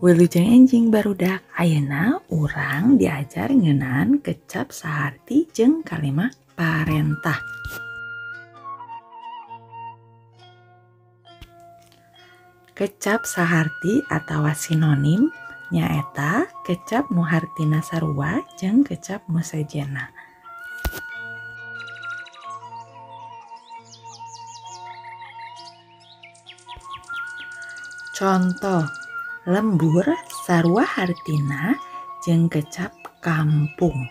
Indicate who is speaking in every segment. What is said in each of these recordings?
Speaker 1: Wilujeng enjing barudak, ayeuna urang diajar ngeunaan kecap saharti jeung kalimah parentah. Kecap saharti atawa sinonim nyaeta kecap nu hartina sarua jeung kecap nu sejenna. Contoh, lembur sarua hartina jeung kecap kampung.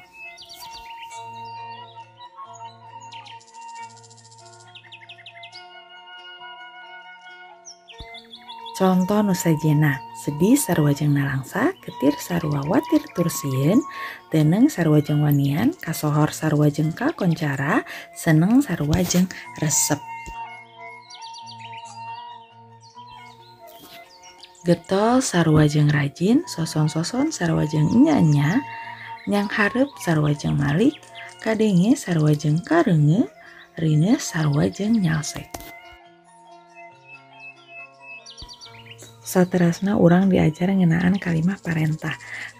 Speaker 1: Contoh nu sejenna, sedih sarua jeung nalangsa, getir sarua watir tur sieun, teneng sarua jeung wanian, kasohor sarua jeung kakoncara, seneng sarua jeung resep. Getol sarua jeung rajin, soson-soson sarua jeung enya-enya, nyanghareup sarua jeung malik, kadenge sarua jeung kareungeut, rineus sarua jeung nyalsek. Saterasna urang diajar ngeunaan kalimah parentah.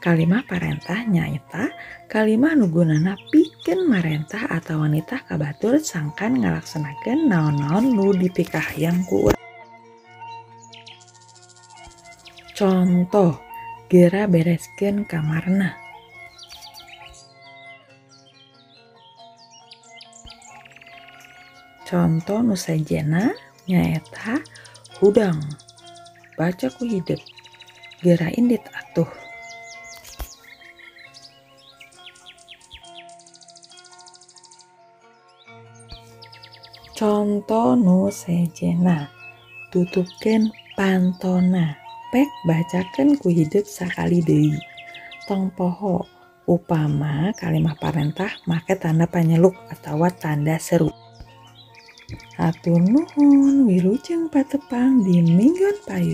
Speaker 1: Kalimah parentah nyaeta kalimah nu gunana pikeun marentah atawa nitah ka batur sangkan ngalaksanakeun naon-naon nu dipikahayang ku urang. Contoh, geura bereskeun kamarna. Contoh nu sejenna nyaeta hudang, baca ku hidep, geura indit atuh. Contoh nu sejenna, tutupkeun pantona, pek bacakeun ku hidep sakali deui. Tong poho upama kalimah parentah make tanda panyeluk atawa tanda seru. Hatur nuhun, wilujeng patepang di minggon payun.